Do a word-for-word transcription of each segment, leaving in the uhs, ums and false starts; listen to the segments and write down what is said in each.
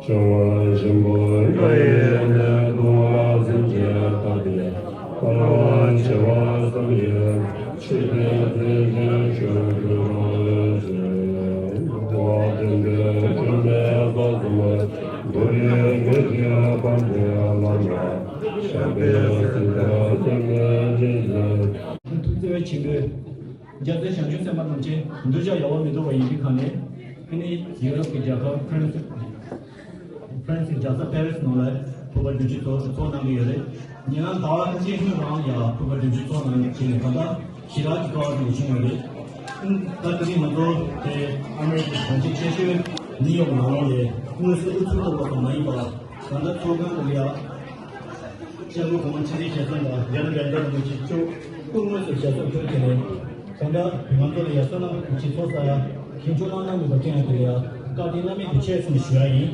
བྱང་ཆེན་པོ་ལྷ་ཡི་གནས་སྟོང་ལ་སེམས་བསྐྱེད་བཏབ་སྟེ། དཀའ་བ་སྤྱད་པ་ཙམ་ཡིས་ཆོས་ཀྱི་རྩེ་གཅིག་སྤྱོད་གྱུར་ཅིག་འགྲོ་བ་བདེན་པའི་སྒྲོན་མེ་རྩ་གསུམ་འགྲོ་བའི་དགེ་བཅུའི་དཔལ་གྱི་ལམ་ལ་ཞབས་པད་སྲིད་མཐའ་ཐོབ་པའི་རྒྱུ་མཚན། ཐུགས་བརྩེ་བའི་ཆེད་དུ། རྒྱལ་སྲས་བྱང་ཆུབ་སེམས་དཔའ་རྣམས་ཀྱིས་གདུལ་བྱ་ཡལ་བར་མི་འདོར་བ་ཡིན་པའི་ཁ་ནས། ཨ་ནི་ཡུ་རོབ་ཀྱི་རྒྱལ་ཁབ་ཧྥ་རན་སི། ཧྥ་རན་སིའི་རྒྱལ་ས་ཕ་རི་སི་ནང་ལ་ཕུར་པ་བདུན་ཅུ་ཚོགས་ཚོགས་གནང་གི་ཡོད་རེད། ཉེ་ལམ་ཟླ་བ་གཅིག་སྔོན་རང་ཡང་ཕུར་པ་བདུན་ཅུ་ཚོགས་གནང་བྱས་ནས་ད་ལྟ་ཞི་རག་གི་ཀ་བ་དེ་བྱུང་ཡོད་རེད། ད་དེ་རིང་ང་ཚོ་དེ་ཨ་མེ་རི་ཀའི་གྲོང་ཁྱེར་ཆེ་ཤོས་ནིའུ་ཡོག་ནང་ལོགས་ལ་དངོས་སུ་ཨུ་ཚུགས་གཏོང་བ་ཙམ་མ་ཡིན་པར། ད་ལྟ་ཚོགས་ཁང་དུ་ཡང་སྐྱབས་མགོན་གོང་མ་ཆེན་པོའི་ཞལ་གསུང་དང་རྒྱ་ནག་རྒྱལ་ཡོངས་རིན་པོ་ཆེ་མཆོག་སྐུ་དངོས་སུ་ཞལ་གསུང་ཕུལ་གྱི་རེད། ད་ལྟ་ང་ཚོ་ལ་ཡ་བསོད་ནམས་ཀྱི་ཚོགས་བསགས་ཡ་མཁྱེན་མཆོག་གནང་གནང་དགོས་པ་ཅན་དེ་ལ་ཡ་བཀའ་དྲིན་བླ་མེད་དུ་ཆེ་གསུངས་ཞུ་ཡ་ཡིན།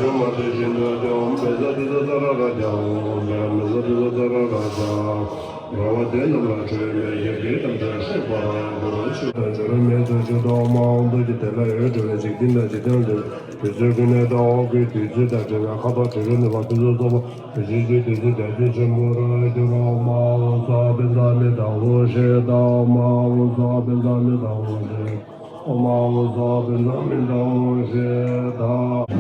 རོ་མ་དེ་བཞིན་དུ་ཀྱང་བེ་ས་དེ་ས་ས་ར་ར་ཀྱང་བེ་མེ་ས་དེ་ས་ས་ར་ར་ཀྱང་། ར་བ་དེ་རྣམས་ལ་ཁྲོས་མེད་ཡེ་གེ་དམ་ཆོས་ཤེས་པར་གྱུར་ཅིག་ཏུ་འགྱུར་མེད་དུ་ཆུ་དང་མང་དུ་ཀྱི་དེ་ལ་ཡོད་གྲོལ་བའི་འཇིག་རྟེན་དང་འཇིག་རྟེན་ལས་དུས་ཚོད་ཀུན་ནས་དང་འོག་གི་དུས་ཚོད་དང་དྲན་ན་ཁ་དོག་དྲི་རོ་ནུས་པ་ཕུན་སུམ་ཚོགས་པ་དུས་ཚོད་ཀྱི་དུས་ཚོད་དལ་ཚིགས་ཆེན་པོ་རུ་གྱུར་རོ། མ་འོངས་སོགས་ཕན་མཚམས་མི་འདའ་འོ་ཞེས་དང་། མ་འོངས་སོགས་ཕན་མཚམས་མི་འདའ་འོ་ཞེས། མ་འོངས་སོགས་ཕན་མཚམས་མི་འདའ་འོ་ཞེས་དང་།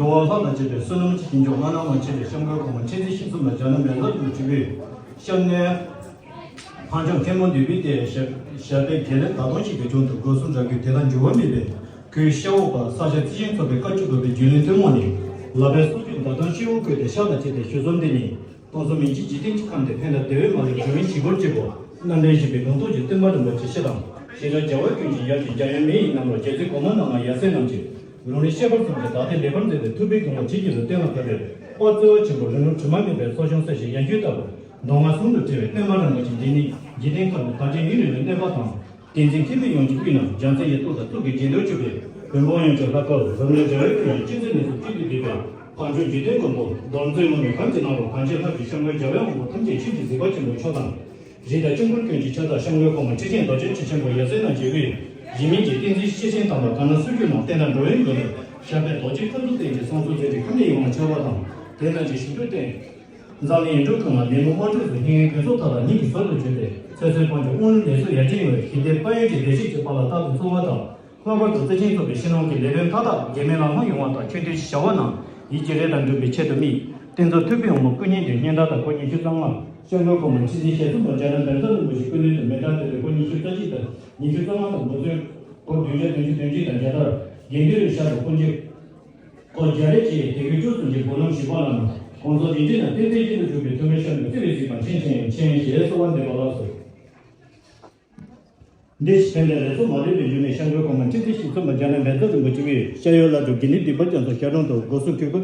འགྲོ་བ་ལྷ་དང་བཅས་པའི་བསོད་ནམས་ཀྱི་ཞིང་མཆོག་མངའ་ཐང་དང་བཅས་པའི་སྐྱབས་མགོན་གོང་མ་མཁྱེན་བརྩེ་ཞིང་གསུམ་ལ་སྦྱར་ན་མེ་ལྷ་དང་བཅས་པའི་སྐྱབས་གནས། འཕགས་མཆོག་མཁན་པོ་འདུས་པའི་སྡེ་ཞབས་པད་དགེ་ལེགས་ཟླ་སྟོང་ཞིག་གི་དྲུང་དུ་སྒོ་གསུམ་རབ་གྱུར་དེ་དག་འགྱུར་བ་མེད་པའི་གོས་ཤ་འོག་པ་ས་སྐྱ་རྩི་ཤིང་ཚོགས་པའི་བཀའ་བརྒྱུད་འདོན་པའི་རྒྱུན་ལས་སྟོན་མོ་ནི། ལག་པའི་སྲོག་གཅོད་མདའ་དང་སྤྱི་བོར་བཀོད་དེ་ཕྱག་ལ་བྱས་ཏེ་ཞུ་རྩོམ་འདི་ནི། སྟོང་གསུམ་མི་མཇེད་འཇིག་རྟེན་གྱི་ཁམས་འདིར་ཕན་དང་བདེ་བའི་མ་ལུས་འབྱུང་བའི་ཞིང་ཁམས་སྐྱིད་པོ། རྣམ་འདྲེན་བཞི་པའི་གང་ཐོག་གི་སྟོན་པ་རིན་པོ་ཆེ་ཞེས་དང་། ཞེས་བྱ་རྒྱལ་བ་ཀུན་གྱི་ཡབ་ཀྱི་རྒྱལ་ཡུམ་མི་ཡི་རྣམ་རོལ་རྒྱལ་སྲས་གོང་མ་རྣམ་ལྔ་ཡབ་སྲས་རྣམས་ཀྱིས། ལུང་རིགས་བཤད་པར་བརྩམས་ཏེ་བདག་བསྟན་ལེགས་པར་མཛད་པའི་ཐུབ་པའི་དགོངས་པ་ཇི་སྙེད་དུ་བསྟན་ལ་ཕབ་པའི་དཔལ་བརྩེ་བ་ཆེན་པོ་རིང་ལུགས་དྲི་མ་མེད་པའི་གསོ་སྦྱོང་གསལ་ཞིང་ཡང་དགོས་ལྟ་བུ་མདོ་སྔགས་ཟུང་དུ་འབྲེལ་བའི་བསྟན་པ་རིན་པོ་ཆེ་འདི་ནི་འཇིག་རྟེན་ཁམས་ནི་བར་ཆད་ཡུན་རིང་བའི་གནོད་པ་དང་། བསྟན་འཛིན་མཁས་པའི་ཡོངས་ཀྱི་དབུས་ན་རྒྱལ་མཚན་ཡེ་ཏོ་དང་གཙུག་གི་རྒྱན་དུ་གྱུར་པའི་ བོན་པོ་ཡོངས་ཀྱི་ལྷ་སྐལ་འཛམ་གླིང་རྒྱལ་བའི་ཀུན་གྱི་སྤྱི་མཚན་ནས་སུ་སྤྱི་འདུས་སྡིག་པའི་འཕགས་མཆོག་འཇིག་རྟེན་མགོན་པོ་རྡོར་མཛེས་ངུར་སྨྲིག་གང་གི་ནང་རུ་གངས་ཅན་ལྷ་བཞི་སྐྱབས་མགོན་རྒྱལ་བའི་དབང་པོ་ཐམས་ཅད་ཆོས་ཀྱི་གཟིགས་པ་ཆེན་པོ་མཆོག་དང་། རིགས་དང་སྐྱབས་མགོན་ཀུན་གྱི་ཁྱབ་བདག་སྐྱབས་མགོན་གོང་མ་ཁྲི་ཆེན་རྡོ་རྗེ་ཁྲི་ཆེན་པོ་ཡབ་སྲས་རྣམས་ཀྱི་དབུས་འཇིགས་མེད་ཀྱི་ཏིང་འཛིན་སྐྱེས་ཆེན་དམ་པ་གང་ན་སུ་གྱུར་ནམ་བསྟན་དང་འགྲོ་བའི་མགོན་པོ་ཞབས་པད་རྡོ་རྗེ་ཁྲ་འདུལ་བསྟན་གྱི་གསང་གསུམ་མཛད་པའི་ཁམས་ནས་ཡིད་དབང་འཆར་བ་དང་དེ་རྣམས་ཀྱི་ཞབས་དྲུང་བསྟེན། འཛམ་གླིང་ཡུལ་གྲུ་ཀུན་ལ་ནད་མུག་དམག་འཁྲུག་སོགས་ལྷན་ངེས་ཀུན་སོགས་མཐའ་དག་ཉིད་ཀྱི་ཟུར་དུ་གྱུར་ཏེ་ཚེ་བསོད་དཔལ་འབྱོར་དབང་ལུང་ལས་ཚོགས་ཡར་རྒྱས་ཡོང་བའི་ཞི་བདེ་དཔལ་ཡོན་གྱི་བདེ་སྐྱིད་ཀྱི་དཔལ་ལ་རྟག་ཏུ་འཚོ་བ་དང་། ལྷག་པར་དུ་བརྩེ་ཆེན་ཚོགས་པའི་སྤྱི་ནོར་གྱི་ལས་དོན་མཐའ་དག་འགལ་མེད་ལམ་ལྷོང་ཡོང་བ་དང་ཆོས་འདུལ་བྱ་བ་རྣམས་ཡིད་ཀྱི་རེ་དང་འགྲུབ་པའི་ཆེད་དུ་དམིགས། བསྟན་འཛིན་ཐུབ་པའི་དབང་པོ་སྐུ་བརྙན་དུ་སྙན་དར་དང་སྐུ་ཉི་ཤུ་རྩ་ལྔ་སྐྱབས་མགོན་གོང་མ་ཁྲི་འཛིན་ཞལ་གསུམ་པ་རྒྱ་ནག་བལ་བཟའ་རིན་པོ་ཆེ་སྐུ་མདུན་དུ་མཎྜལ་སྟོན་པའི་སྐུ་ཉི་ཤུ་རྩ་གཅིག་དང་ཉི་ཤུ་རྩ་ལྔ་དང་འབུལ་ཚོགས་སྐུ་བདུན་བརྒྱ་བདུན་ཅུ་དོན་གཅིག་དང་རྒྱལ་དར་དགེ་འདུན་རུ་ཤར་དུ་སྐུ་མཇལ། སྐུ་བརྒྱ་རེ་བཅས་དད་གུས་སྤྲོ་གསུམ་གྱི་སྒོ་ལམ་བཞི་པ་ལ་ནི་གོང་ས་རིན་ཆེན་དང་བསྟན་འཛིན་སྤྱི་ལ་གྱུར་པའི་ཐུགས་སྨོན་ཤམ་དུ་བརྩེ་བའི་གཟིགས་པ་མཁྱེན་མཁྱེན་མཁྱེན་ཞེས་གསོལ་བ་འདེབས་པ་ལགས་སོ། འདི་ཕན་བདེ་ལེགས་ཚོགས་མ་ལུས་པའི་རྒྱུ་ནི་སྐྱབས་མགོན་གོང་མ་ཁྲི་འཛིན་ཞལ་གསུམ་པ་རྒྱ་ནག་བལ་བཟའ་རིན་པོ་ཆེ་གིས་ཤར་ཡུལ་ལ་དུ་དགེ་འདུན་སྡིག་པ་རྒྱ་མཚོ་ཞལ་དྲུང་དུ་སྒོ་གསུམ་གུས་པ་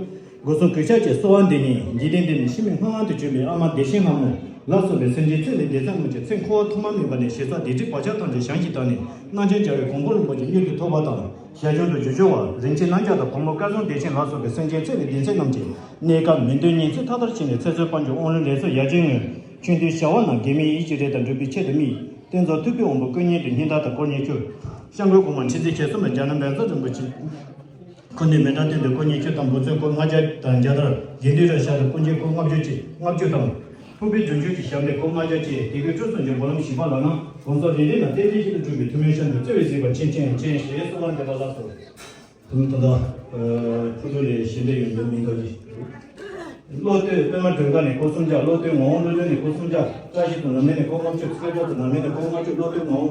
སྒོ་གསུམ་གུས་ཕྱག་བཅས་གསོལ་བ་འདེབས་ནས་འཇིག་རྟེན་འདི་ནས་ཤི་མི་སྔ་སྔ་དུ་བྱོན་པའི་ཨ་མ་བདེ་ཆེན་ལྷ་མོ་ལ་སོགས་པའི་སེམས་ཅན་ཚེ་ལས་འདས་ཚར་སྔོན་གྱི་ཚེ་འཁོར་བ་ཐོག་མ་མེད་པ་ནས་ཞེ་ས་བདེ་སྐྱིད་བག་ཆགས་ཐམས་ཅད་བྱང་ཞིང་དག་ནས་རྣམ་མཁྱེན་རྒྱལ་བའི་གོ་འཕང་རིན་པོ་ཆེ་མྱུར་དུ་ཐོབ་པ་དང་། ཞལ་བྱང་དུ་བརྗོད་བྱ་བ་རིན་ཆེན་རྣམ་རྒྱལ་དང་བུ་མོ་སྐལ་བཟང་བདེ་ཆེན་ལ་སོགས་པའི་སེམས་ཅན་ཚེ་ལས་འདས་ཚར་རྣམས་ཀྱི་གནས་སྐབས་མི་འདོད་ཉིན་མཚན་མཐའ་དར་ཕྱིན་ནས་ཚེ་བསོད་དཔལ་འབྱོར་དབང་ལུང་ལས་ཚོགས་ཡར་རྒྱས་ཡོང་ཆོས་འདུལ་བྱ་བ་རྣམས་འགལ་མེད་ཡིད་ཀྱི་རེ་དང་འགྲུབ་པའི་ཆེད་དུ་དམིགས། བསྟན་འཛིན་ཐུབ་པའི་དབང་པོ་སྐུ་བརྙན་དུ་སྙན་དར་དང་སྐུ་ཉི་ཤུ། སྐྱབས་མགོན་གོང་མ་ཁྲི་འཛིན་ཞལ་གསུམ་པ་རྒྱ་ནག་བལ་བཟའ་རིན་པོ་ཆེ་སྐུ་མདུན་མཎྜལ་སྟོན་པའི་སྐུ་ཉི་ཤུ་དང་འབུལ་ཚོགས་སྐུ་ལྔ་བརྒྱ་དང་རྒྱལ་དར་དགེ་འདུན་རུ་ཤར་དུ་སྐུ་མཇལ་སྐུ་ལྔ་བཅུ་བཅས་ལྔ་བཅུ་དང་། ཕུར་པའི་སྒྲུབ་མཆོད་ཀྱི་ཞབས་འདེགས་སྐུ་ལྔ་བརྒྱ་བཅས་དད་གུས་སྤྲོ་གསུམ་གྱི་སྒོ་ལམ་བཞི་པ་ལ་ནི་གོང་ས་རིན་ཆེན་དང་བསྟན་འཛིན་སྤྱི་ལ་གྱུར་པའི་ཐུགས་སྨོན་ཤམ་དུ་བརྩེ་བའི་གཟིགས་པ་མཁྱེན་མཁྱེན་མཁྱེན་ཞེས་གསོལ་བ་འདེབས་པ་ལགས་སོ། ད་ལྟ་ཕུར་ཐུག་ལས་ཞལ་འདེབས་ཡོང་རྒྱུ་མིན་འགའ་ཞིག་བློ་གཏོད་པད་མ་སྒྲོལ་དཀར་ནས་སྐུ་གསུམ་བརྒྱ། བློ་གཏོད་ངག་དབང་བློ་གྲོས་ནས་སྐུ་གསུམ་བརྒྱ། བཀྲ་ཤིས་དང་ནམ་མེད་ནས་སྐུ་ལྔ་བཅུ། སྐལ་བཟང་དང་ནམ་མེད་ནས་སྐུ་ལྔ་བཅུ། བློ་གཏོད་ངག་དབང་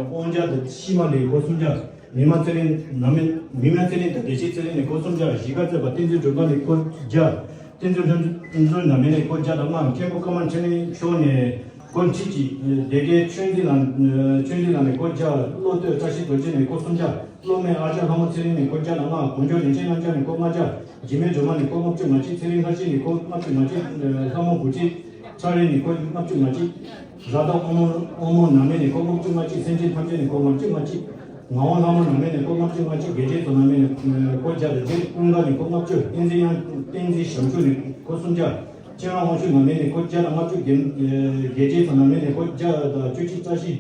དབང་རྒྱལ་དང་ཤི་མ་ལས་སྐུ་གསུམ་བརྒྱ། མི་མ་ཚེ་རིང་ནམ་མེད་མི་མ་ཚེ་རིང་དང་བདེ་ཆེན་ཚེ་རིང་ནས་སྐུ་གསུམ་བརྒྱ། གཞིས་ཀ་རྩེ་པ་བསྟན་འཛིན་སྒྲོལ་དཀར་ནས་སྐུ་བརྒྱ། བསྟན་འཛིན་ལྷུན་འཛིན་ནམ་མེད་ནས་སྐུ་བརྒྱ་དང་ལྔ། མཁན་པོ་ཀརྨ་འཕྲིན་ལས་མཆོག་ནས་སྐུ་ཁྲི་གཅིག། སྡེ་དགེ་ཆོས་འཛིན་ལ་ཆོས་འཛིན་ལ་ནས་སྐུ་བརྒྱ། བློ་གཏོད་བཀྲ་ཤིས་རྡོ་རྗེ་ནས་སྐུ་གསུམ་བརྒྱ། བློ་སྨོན་ཨ་ཅག་ལྷ་མོ་ཚེ་རིང་ནས་སྐུ་བརྒྱ་དང་ལྔ། གོང་ཇོ་རིན་ཆེན་རྣམ་རྒྱལ་ནས་སྐུ་ལྔ་བརྒྱ། འཇིགས་མེད་སྒྲོལ་མ་ནས་སྐུ་ལྔ་བཅུ་ང་གཅིག། ཚེ་རིང་ལྷ་སྲས་ནས་སྐུ་ལྔ་བཅུ་ང་གཅིག། ལྷ་མོ་བུ་ཁྲིད་ཁྲ་རིལ་ནས་སྐུ་ལྔ་བཅུ་ང་གཅིག། ར་དྭགས་དབང་མོ་དབང་མོ་ནམ་མེད་ནས་སྐུ་ལྔ་བཅུ་ང་གཅིག། སེམས་ཅན་ཐམས་ཅད་ནས་སྐུ་ལྔ་བཅུ་ང་གཅིག། ངག་དབང་ལྷ་མོ་ནམ་མེད་ནས་སྐུ་ལྔ་བཅུ་ང་གཅིག། རྒྱལ་ཆེན་ཚོགས་ནམ་མེད་ནས་སྐུ་ལྔ་བརྒྱ་དང་བརྒྱད། ཀུན་དགའ་ནས་སྐུ་ལྔ་བཅུ། བསྟན་འཛིན་དབྱངས་བསྟན་འཛིན་ཞབས་ཞུ་ནས་སྐུ་སུམ་བརྒྱ། ཁྱེད་རང་དབང་ཕྱུག་ནམ་མེད་ནས་སྐུ་བརྒྱ་དང་ལྔ་བཅུ། རྒྱལ་རྒྱལ་ཆེན་ཚོགས་ནམ་མེད་ནས་སྐུ་བརྒྱ་དང་བཅུ་གཅིག། བཀྲ་ཤིས་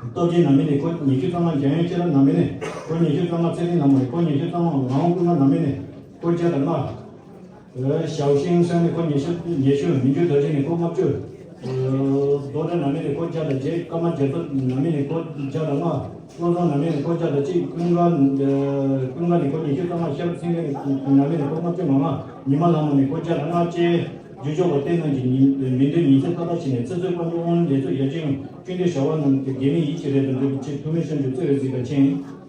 སྟོབས་རྒྱལ་ནམ་མེད་ནས་སྐུ་ཉི་ཤུ་རྩ་ལྔ། འཇམ་དབྱངས་ཁྱེད་རང་ནམ་མེད་ནས་སྐུ་ཉི་ཤུ་རྩ་ལྔ། ཚེ་རིང་ནམ་མེད་ནས་སྐུ་ཉི་ཤུ་རྩ་ལྔ། ངག་དབང་ཀུན་དགའ་ནམ་མེད་ནས་སྐུ་བརྒྱ་དང་ལྔ། ཞའོ་ཤིང་ཧྲན་ནས་སྐུ་ཉི་ཤུ་ཉི་ཤུ། མི་འགྱུར་རྡོ་རྗེ་ནས་སྐུ་ལྔ་བཅུ། རྡོ་བྲག་ནམ་མེད་ནས་སྐུ་བརྒྱ་དང་བརྒྱད། ཀརྨ་རྒྱ་མཚོ་ནམ་མེད་ནས་སྐུ་བརྒྱ་དང་ལྔ། བློ་བཟང་ནམ་མེད་ནས་སྐུ་བརྒྱ་དང་གཅིག། ཀུན་དགའ་ཀུན་དགའ་ནས་སྐུ་ཉི་ཤུ་རྩ་ལྔ། ཤེས་རབ་སེང་གེ་ནམ་མེད་ནས་སྐུ་ལྔ་བཅུ་ང་ལྔ། ཉི་མ་ལྷ་མོ་ནས་སྐུ་བརྒྱ་དང་ལྔ་བཅས་རྒྱུ་སྦྱོར་བ་བསྟན་རྣམས་ཀྱི་མི་འདོད་ཉིན་མཚན་མཐའ་དག་ཕྱིན་ནས་ཚེ་བསོད་དཔལ་འབྱོར་དབང་ལུང་ལས་ཚོགས་ཡར་རྒྱས་ཡོང་། ཆོས་འདུལ་བྱ་བ་རྣམས་ཀྱི་འགལ་མེད་ཡིད་ཀྱི་རེ་དང་འགྲུབ་པའི་ཕྱིར་ཐུགས་སྨོན་ཤམ་དུ་བརྩེ་བའི་གཟིགས་པ་མཁྱེན།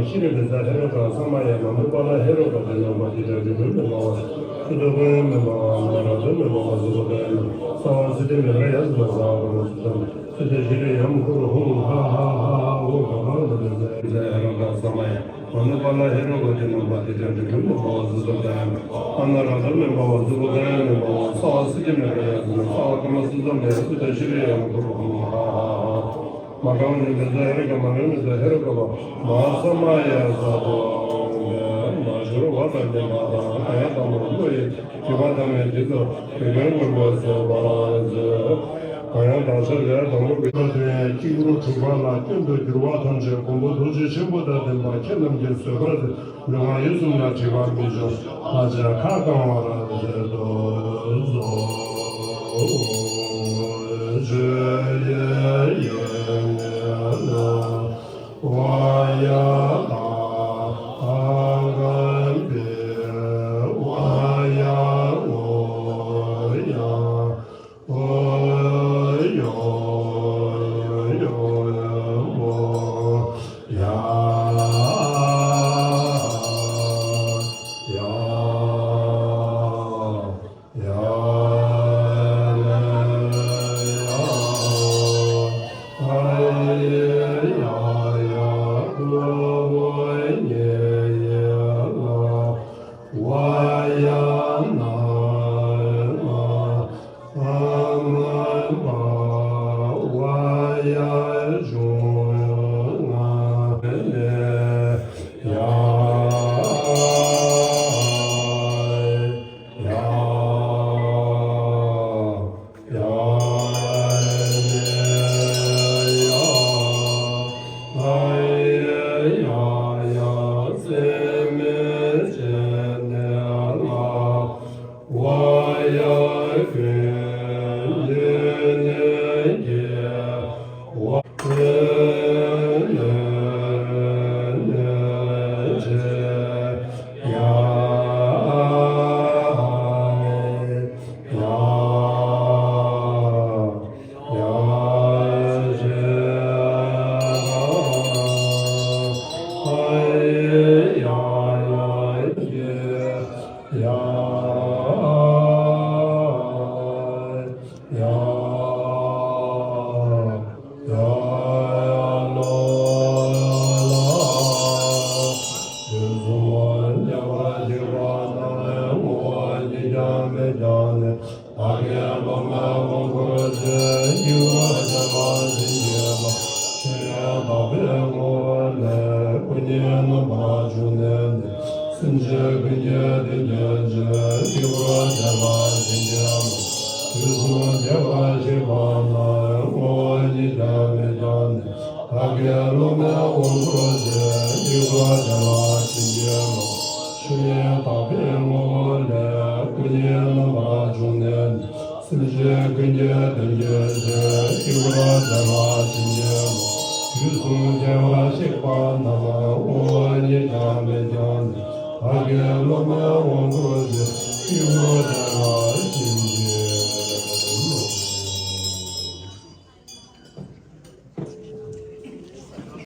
ཤི་ནི་མི་ཟ་ཧེ་རོ་ཀ་ས་མ་ཡ་མ་ནུ་པ་ལ་ཧེ་རོ་ཀ་དེ་ནོ་མ་དེ་དྲ་དེ་ཀུན་མི་མ་བ། ཤུ་དོ་ཀུན་མི་མ་བ་མ་ར་དོ་མི་མ་བ་ཟུ་གོ་དོ་ཡ་ནོ། ས་བ་སི་ཏི་མི་ར་ཡ་ཟུ་མ་ཟ་བ་ནོ་སུ་དོ་ནོ། སུ་དོ་ཤི་རེ་ཡ་མ་ཁུ་རུ་ཧུ་ཧ་ཧ་ཧ་ཧ་ཧུ་ག་ག་ནི་མི་ཟ་ཧེ་རོ་ཀ་ས་མ་ཡ་མ་ནུ་པ་ལ་ཧེ་རོ་ཀ་དེ་ནོ་མ་དེ་དྲ་དེ་ཀུན་མི་མ་བ་ཟུ་གོ་དོ་ཡ་ནོ། ཨ་ན་ར་དོ་མི་མ་བ་ཟུ་གོ་དོ་ཡ་མི་མ་བ། ས་བ་སི་ཏི་མི་ར་ཡ་ཟུ་མ་ས་བ་ཀ་མ་སུ་ཟ་མ་ཡ། སུ་དོ་ཤི་རེ་ཡ་མ་ཁུ་རུ་ཧུ་ཧ་ཧ་ཧ། མ་གང་ནི་མི་ཟ་ཧེ་ར་ཀ་མ་གང་ནི་ཟ་ཧེ་ར་ཀ་བ། མ་ས་མ་ཡ་ས་དོ། མ་ཞོར་བ་དང་ལྡན་པ་དང་གང་ཡང་དང་པོར་བློ་ཡི་སྤྱོད་པ་ཐ་མའི་རྗེས་སུ་དེ་ཀུན་མངོན་པར་གསལ་བར་མཛོད། གང་ཡང་དག་ཆ་ལས་དང་པོ་གི་ཐོག་ཏུ་གཅིག་པུར་གྲུབ་པ་ལ་སྐྱོན་དུ་གྱུར་པ་ཐམས་ཅད་མགོན་པོ་ཐུགས་རྗེ་ཆེན་པོ་དང་ལྡན་པ་ཁྱེད་རྣམས་ཀྱིས་བཟོད་པར་མཛོད། ལུས་ངག་ཡིད་གསུམ་ལ་སྒྲིབ་པ་མི་འབྱུང་། ལྷ་ཆེན་ཁ་སྐོང་བར་མཛད་དུ་གསོལ། སེམས་ཅན་ཀུན་གྱི་དོན་བྱེད་པའི་སྐྱེས་བུ་བདེ་བར་གཤེགས་པ་རྣམས་དངོས་པོ་ཉིད་ཀྱང་མེད་ཀྱང་ནི། བདག་གི་སློབ་མའི་དབང་བསྐུར་ཏེ། སྐྱེས་བུ་བདེ་བ་ཅན་གྱི་ལམ། ཆོས་ཉིད་དག་པའི་ངོ་བོ་ལས། ཀུན་ནས་རྣམ་པར་བྱུང་ནས་ནི། སེམས་ཅན་ཀུན་གྱི་དོན་བྱེད་པའི་སྐྱེས་བུ་བདེ་བ་ཅན་གྱི་ལམ། དུས་གསུམ་བདེ་བར་གཤེགས་པ་རྣམས་དངོས་པོ་ཉིད་ཀྱང་མེད་ཀྱང་ནི། བདག་གི་སློབ་མའི་དབང་བསྐུར་ཏེ། སྐྱེས་བུ་བདེ་བ་ཅན་